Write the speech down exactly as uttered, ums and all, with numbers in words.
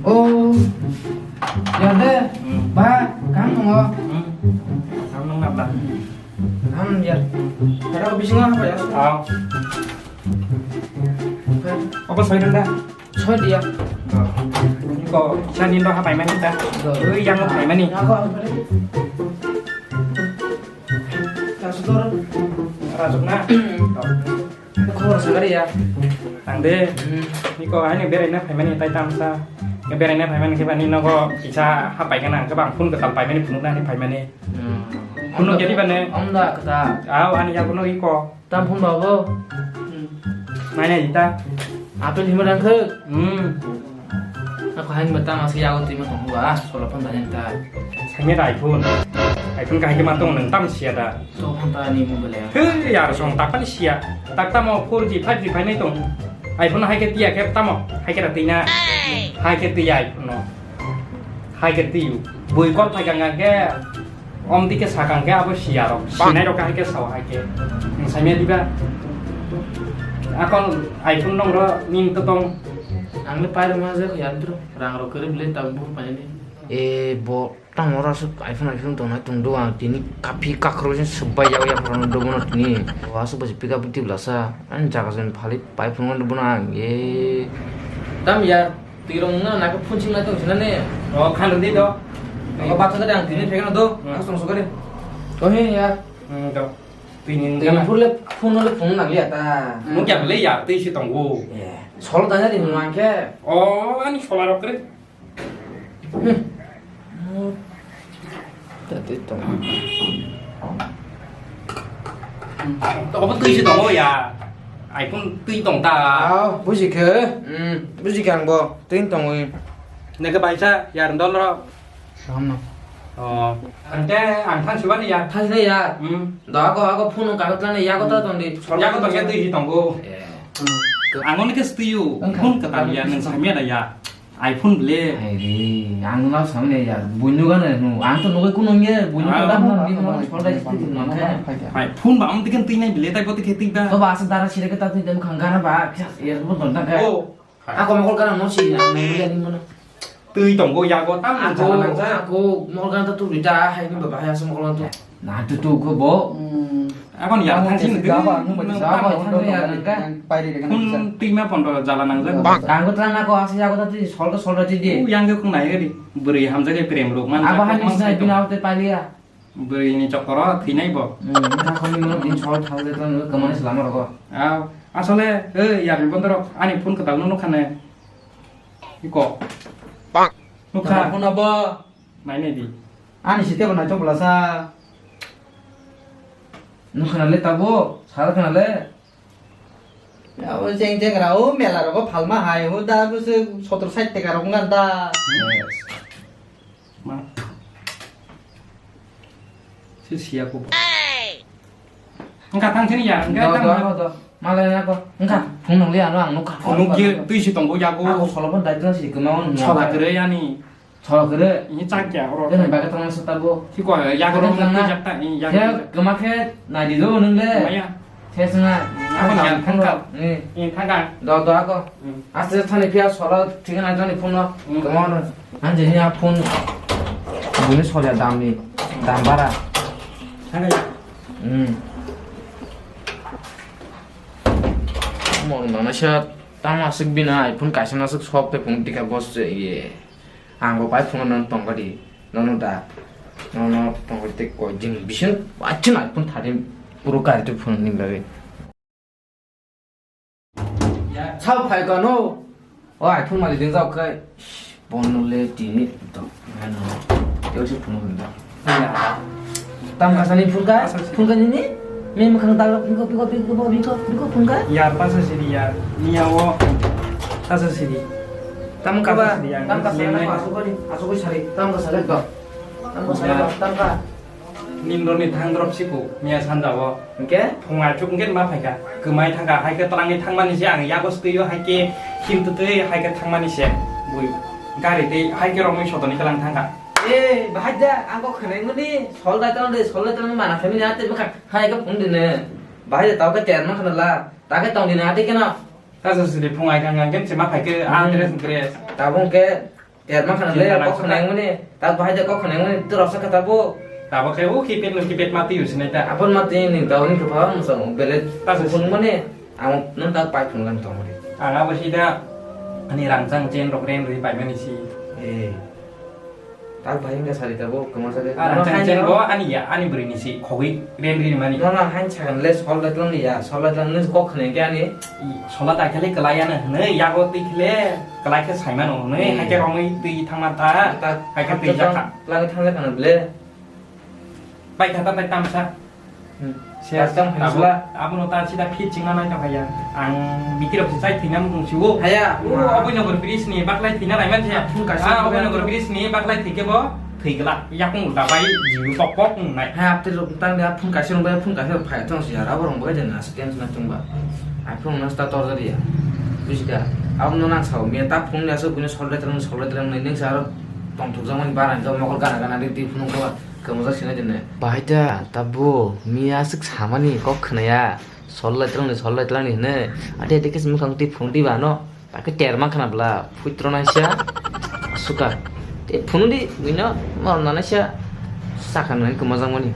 Oh, ya de, hmm, ba, kam nungo. Hmm. Kam nung apa? Kam ya. Ada ko bisingo apa ya? Oh. Apa saya dah? Soi dia. Ko sani ndo hapai mani ta. Ui, yang hapai mani. Aku apa tadi? Kasih turun. Rajukna. Khobor sagari ya. Tangde. Hmm. Niko ani beraina phaimani tai tamsa. Beraina phaimani khe bani nogo kisa hapai kana khe bang phone kwtal paimani phunukna ani phaimani. Hmm. Phunuk jadi bane. Amda kata. Aw ani yakuno iko. Tam phone babo. Hmm. Naina jita. Apel hima dangkhe. Hmm. Ako hain batang asli yago twi ma tong ba, sola phone dani ta. Sanya da iPhone. iPhone kahai ke ma tong nang tam sia da. To phone ta ni mobile ya. He yar song tak pan sia. Tak tamo four G, five G phai nai tong. iPhone hai ke tiya ke tamo. Hai ke da tina. Hai ke tiya iPhone no. Hai ke tiyu. Bui kor phai kang ke. Om dike sakang ke abo siya rok. Sinai rok hai ke sao hai ke. Nang samya diba. Akon iPhone nong ro ning to tong. Ang le pai rok ma je khoyan tro. Rang rok kere bile tabuk buh painani. E bo tang ora su iPhone iPhone tong nai tong do ang tini kapi kakro jin sebai yag yag rong do bono tini. Wa su basi pick up tibla sa. An jaga jen phali pai phone do bono ang e. Dam ya. Twi rong na na ka phun sing na tong sina ne. O khan di do. Ko bat sa ang tini phek na do. Hmm. Ang song sokari. Ko he ya. Hmm, do. Twi ning Twi gana. Phur le phun le phun na liya ta. Mu kya le ya twi si tong go. Ye. Sol ta na di mang ke. O ani sola rok kre. Hmm. Tati tong. Obo twi se tongo ya. iPhone twi tong ta. Ah, buji khe. Hmm, buji khe ang bo. Twi tongwi. Neke baisa ya rondol ro. Ramno. Oh, ante ang thang sibani ya. Thang sibani ya. Hmm. Do ako, ako phone ka tla ne ya ko ta tong di. Ya ko tong ya twi si tongo. Eh. Ang oni ke studio. Phone ka ta ya nang samya da ya. iPhone ble. Hai re, ang no samne ya, buino gana no, ang to nogo kuno nge, buino ah, gana no, ni no, solda jitu tu nang khe. Hai, phone ba am tiken tui nai ble, tai bote khe tui ba. To ba asa dara sire ke ta tui dem khang gana ba, ya, bo don ta khe. Oh. Ako mokol gana no si, ang no ya ni mono. Tui tong go ya go, tam jala nang ja. Ako mokol gana ta tu rita, hai ni baba, hai asa mokol gana tu. Na tu tu ko bo. Hmm. Abang ya, thansi nung. Jaba, nung ba jaba, nung ya, nung ka. Phone twi ma pon jala nang jak. Bang. Kang ko tla na ko, asi ya ko ta twi, sol ko sol ra twi di. U yang ko nai ri. Bwrwi hamjak e prem rok man. Abo han ni sina bina hote paliya. Bwrwi ni chokoro thwi nai bo. Hmm, na ko ni mo din sol thang de tla nung kamani selama rok. Aw, asole, e, ya ri bondoro, ani phone kwtal no nukha ne. Iko. Bang. Nukha. Phone abo. Nai nai di. Ani site bo naitok bwlasa. Nung khna le tabuk, sal khna le. Abo jeng jeng ra, o mela rogo phalma hai, o da bwswk sotro sait taka rok wngkha da. Ma. Se siya ko. Wngkha thang sini ya, wngkha thang. Do, do, do. Malai na ko. Wngkha, phung nang le ano ang nukha. Nukye twi si tongo yago. Ako solo pon dai tong si kemao nung. Sola kere yani. Cholo kere. Ini chak ya, oro. Tene baga tong sa tabo. Ki ko ya, ya ko tong jak ta, ya. Ya, kema khe nai di do nung le. Maya. Ses na. Apa ni yang thangka? Ni. Ini thangka. Do, do ako. Hmm. Aste thani pia solo thik na jani phone no. Hmm. Kema no. Han je ya phone. Buni solya dam ni. Dam bara. Thangka ya. Hmm. Mo nana sha tama sik bina iPhone kaisa na sik sok te phone tika bos ye. Ang bo bai phone no tongkha di, nono da, nono tongkha di tei koi din bisin, bachin iPhone thirteen Pro kari twi phone ni bagwi. Sao phai kano, o iPhone mali din jao kai, bono le tini to, ano, teo si phone hunda. Tam kasani phunka, phunka nini? Me mukhang talo, biko, biko, biko, biko, biko, biko phunka? Yar pasa siri yar, niya o pasa siri. Tam kaba, tam kasa na asukori, asukori sari, tam kasa le do. Tam kasa le do, tam ka. Nimroni thang drop siku, miya sanja o. Hingke? Phung achuk hingke ma phaika, kwmai thangka, hai ke twlangwi thangmani se ang yago stwi o, hai ke him twtwi, hai ke thangmani se bui. Gari tei hai ke romwi sodoni twlang thangka. Eh, bahai da, ang kok khwnai mani, sol dai tong de, sol dai tong mana khamini ate bwkha, hai ka phung dine. Bahai da tau ka ter ma khana la, ta ka tong dine ate keno. Ta sa sidi phung ai kang kang kem chema phai ke a Hmm. dress dress. Tabung ke ter ma khana le Chinta kok khana nangsa. Mani, ta bahai de kok khana mani, tu rasa kata bo. Tabo ke u kipet no kipet mati usinai ta. Apon mati ni tau ni kepala musang bele Ta sa phung mani, ang nun ta pai phung lang tong mani. Ang abo sida ani rangchang chen rok ren rui pai mani si. Eh. Tak bahai wngkha sari tabuk, kwmajak khe. Ah, Nono rangchak hain chen no? Bo ani ya, ani bwrwi ni si khogwi ren ri mani. Nono hain sakhan le sol lai tlang ya, sol lai tlang nung kok khna khe ani. I, sola ta khe le kwlai ya no hwnwi, yago twi khe le kwlai khe sai mano hwnwi, Hmm. Hai khe romwi twi thangma ta, tak hai khe twi jak kha. Tlang thang jak khna ble. Pai kha ta pai tamsa. Hmm. Siya, Custom abo, Peninsula. Abono ta sida fit chingna nai tongkha ya. Ang bikirok se chai thwina mung siwo. Haya, O, ma. Aboi Nogor bridge ni baklai thwina nai man siya. Phung kaisa Ah, Aboi phung Nogor bridge ni baklai thwike bo thwigla. Yakung ulta bai jibu pok pok nai. Ha, apte rok tang dia phung kaisa rong bai phung kaisa rok phai tong siya. Abo rong bai jena se tension na tong ba. Ai phung na sta tor dia. Bujika. Abo no nang sao. Miya ta phung dia so buino solre terang solre terang nai neng sa aro tong thuk jang mani barang jang mokol gana gana di di phung ko. Kwmajak sinai dinne. Bahai da, tabuk, miya aswk samani kok khwnaya. Sol lai twlangni, sol lai twlangni hinwi. Ade ade khe se mwkhang twi phung twi ba ano. Bakhe ter ma khna bwla, phuitro naisa. Suka. Tei phunukdi, buino, norok nanaisa. Sakha nani kwmajak mani.